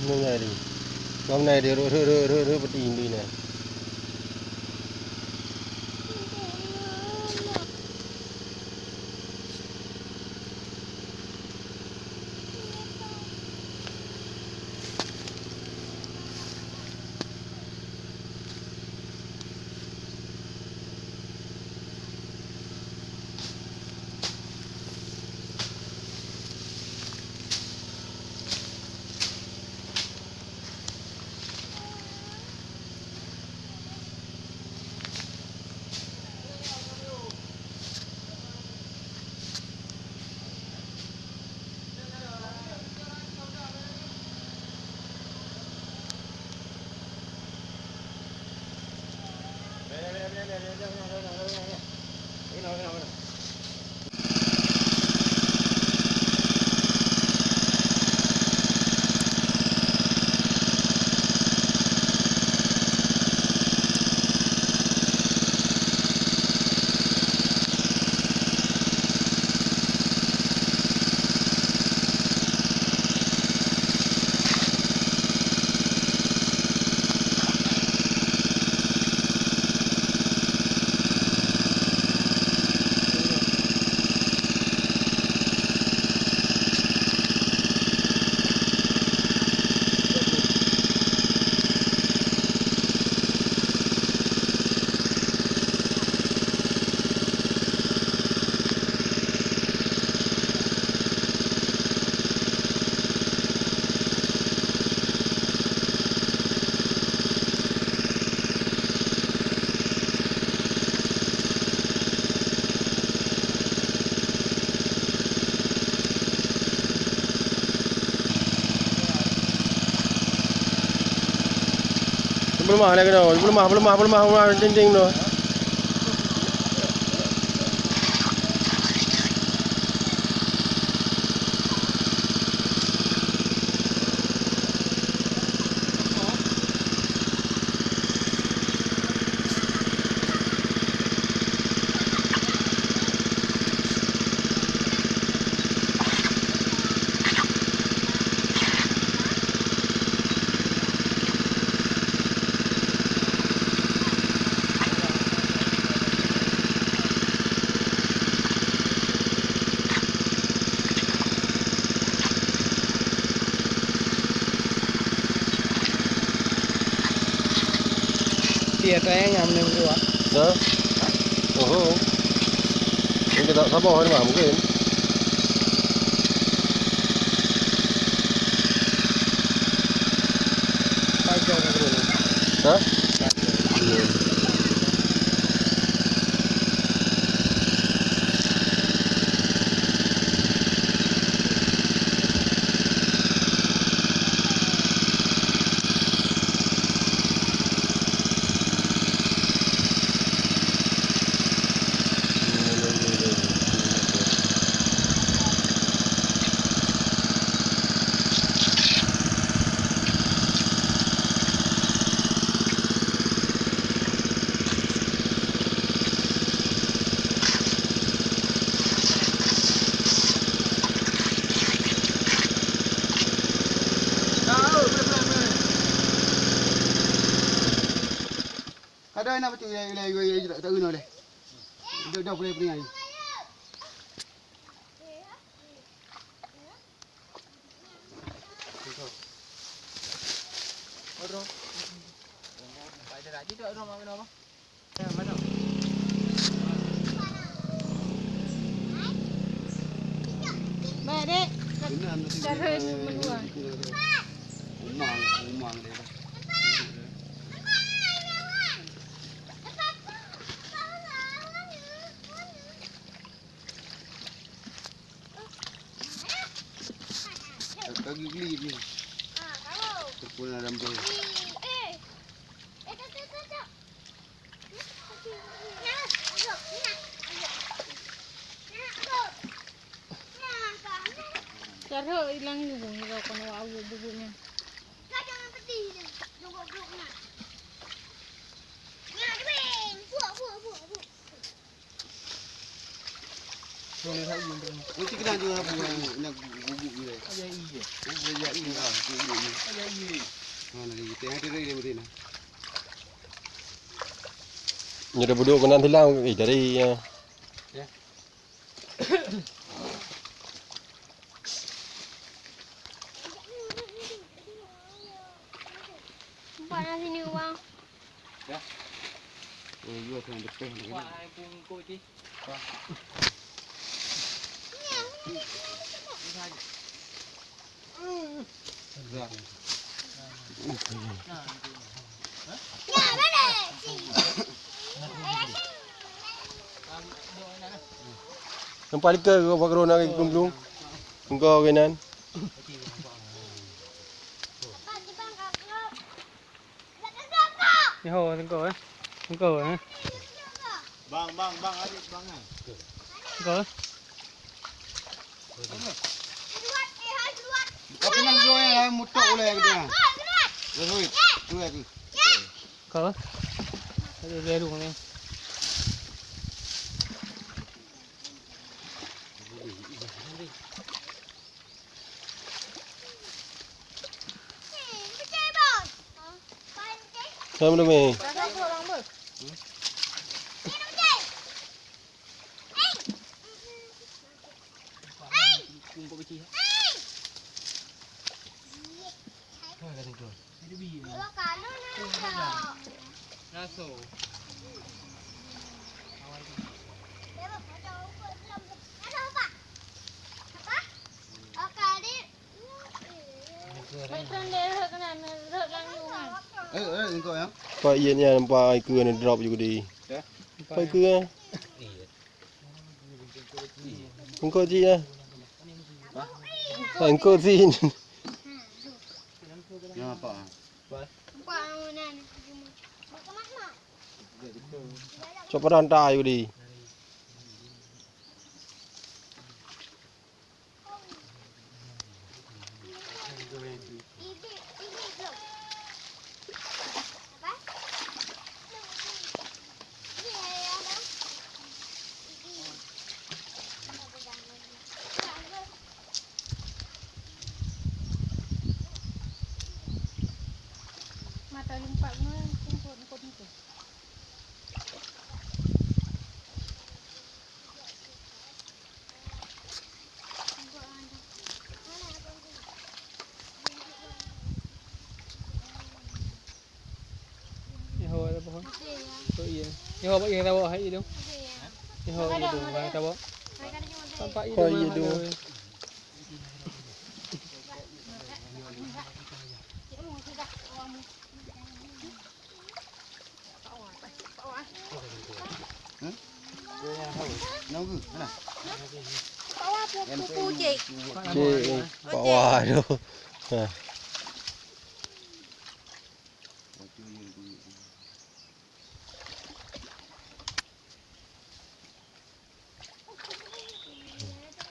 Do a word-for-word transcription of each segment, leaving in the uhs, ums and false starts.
Nyoe nyan di. Bak nyan di, rhot, rhot, rhot, rhot, rhot, peuti di nyan. Peuleumah lagèe nyoe, peuleumah, peuleumah, peuleumah, peuleumah, ting-ting tu. Tiep tanggong nyan meunyoe berdua. Hah? Oho. Ini kita sabar ni mah mungkin. Hah? Iya. Ada nak betul ya, ya, ya, ya, tak, tak guna deh. Dah, dah boleh peringatan. Baik, Dek. Cara menuan. Umang, umang dia. Kaki geli ni. Terpuna dalam tu. Cara ilang juga ngira kena awak bubunya. Mesti kena juga apa yang nak guguk je. Ayah iya. Oh, ayah iya. Ah, guguk je. Ayah iya. Mana dia? Tengah dia, dia, dia, dia. Nyoe dah budok keunan silang, eh, dari, ya. Ya. Nampak dah sini, Bang. Ya. Oh, iya, kan betul. Wah, ai pun kok cih. Wah. Nampak lika ke bak corona ke belum? Engkau ke nan? Nyoe ho, tengko, eh. Tengko, eh. Bang, bang, bang, adik, bang, eh. Tengko, eh. Tapi nang dua yang mutok oleh gitu, eh. Dah, hui. Tu lagi. Tengko, eh. Ada beru ni. Hai, Mami. Eh, eh, engkau ya? Pak Ian ya, nampak ai keu ni drop juga di. Ya? Pak Ian. Engkau ji ya. Pak, engkau ji. Ya, Pak. Cok padang tai di. Mata lumpat semua, singkut, singkut, singkut. Nyoe ho ada pohon. Oh iya. Nyoe ho bak ieu tawa hai idong. Nyoe ho idong hai tawa. Tampak idong. Oh iya dong. Cek, eh, bawah tu. Ha.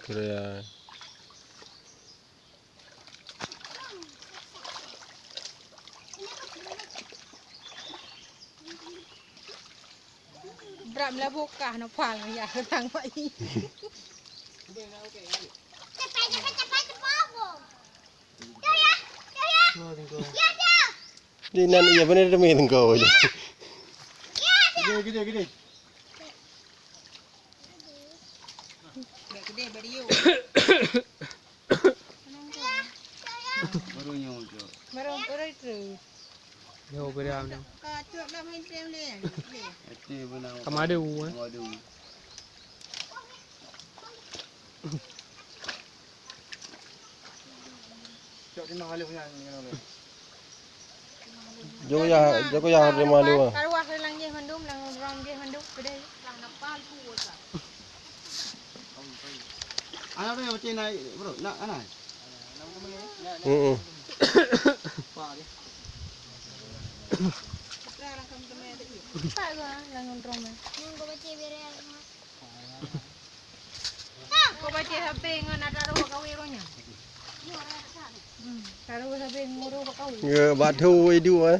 Keren. Brat meulaboh kah na pal ya tang mak i. Di nan iya bener demi tengko. Gede, gede, gede. Baru nyoe tu. Baru, baru tu. Yo, beda ni. Ka cok dah main tem ni. Ati benar. Kamadu, eh. Kamadu. Cok timah halus nyan, nyan, nyan. Jok ya, jok ya, harus malu. Karuah lam jih mandum, lam ram jih mandum, pedeh. Anak tu yang macam naik, bro, nak anak. Heeh. Pak gua lam ram. Nang gua baca bere. Kau baca H P ngon ada roh kawin roh nya. Hmm, taruh H P ngurus kawin. Ya, batu itu eh.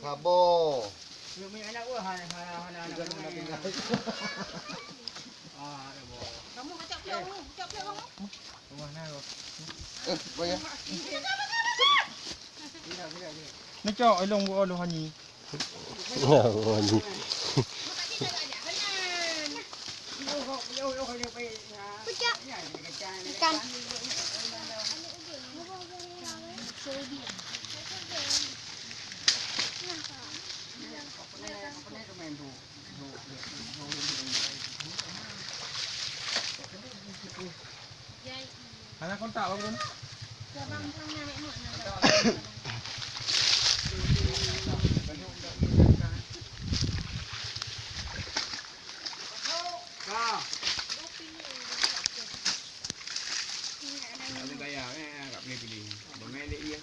Saboh. Eh, boya. Neucok ilong gua lu hani. Wah, ni. Ikan. Hana kontak apa tu? Ka. Nak gaya, eh, agak pilih-pilih. Bermain dek dia.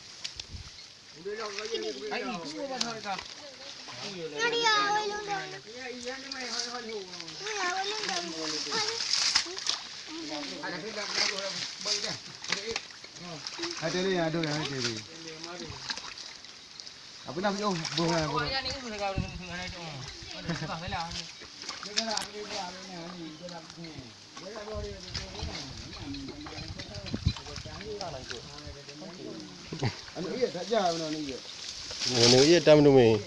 Ai, itu buat hal ka. Ada ni, ada yang ada ni. Apa nak jauh? Buah, buah. Aneuk ié that jak meunan aneuk ié. Aneuk ié tam dumé.